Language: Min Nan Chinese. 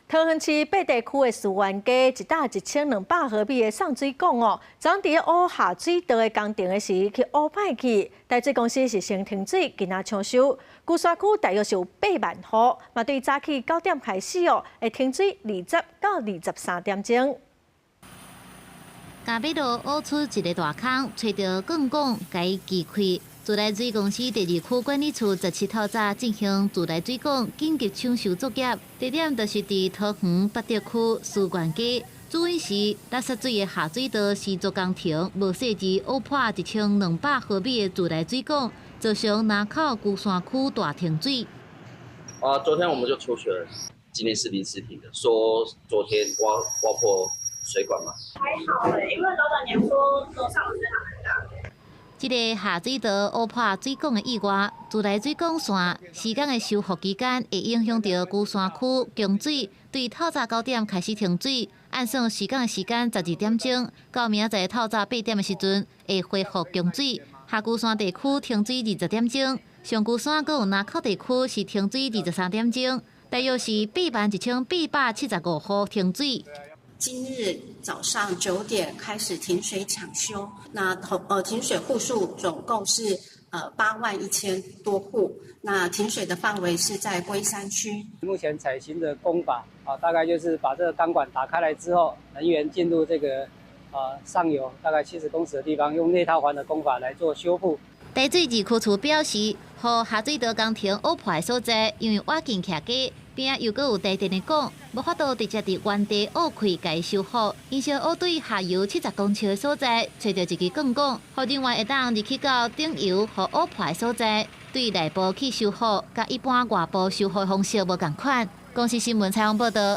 桃園市八地區的思源街一搭1200毫米的送水管哦，昨昏佇挖下水道的工程的時去挖歹去，台水公司是先停水，今仔搶修。龜山區大約是有8萬戶，嘛對早起9點開始哦，會停水20到23點鐘。咖啡路挖出一个大空，揣著鋼管共伊支開。自來水公司第二區管理處17透早進行自來水管緊急搶修作業，地點就是佇桃園八德區思源街。主因是垃圾水的下水道施作工程無細緻，挖破1200毫米的自來水管，造成林口龜山區大停水。啊，昨天我們就出去了，今天是臨時停的，說昨天挖破水管嘛。還好欸，因為老闆娘說樓上水還蠻大的。這个下水道挖破水管的意外，自來水管線時間的修復期間會影響著龜山區供水，對透早9點開始停水，按算時間的時間12點鐘，到明仔載透早8點的時陣會恢復供水。下龜山地區停水20點鐘，上龜山閣有林口地區是停水23點鐘，大約是81,875戶停水。今日早上9點開始停水搶修，那停水戶數總共是8萬1千多戶，那停水的範圍是在龜山區。目前採行的工法啊，大概就是把這個鋼管打開來之後，人員進入這個上游大概70公尺的地方，用內套環的工法來做修復。台水二區處表示，予下水道工程挖破的所在，因為挖進徛低，邊仔又閣有台電的管，無法度直接佇原地挖開共伊修復。𪜶先挖對下游70公尺的所在，揣著一支鋼管，予人員會當入去到頂游予挖破的所在，對內部去修復，佮一般外部修復方式無仝款。公視新聞採訪報導。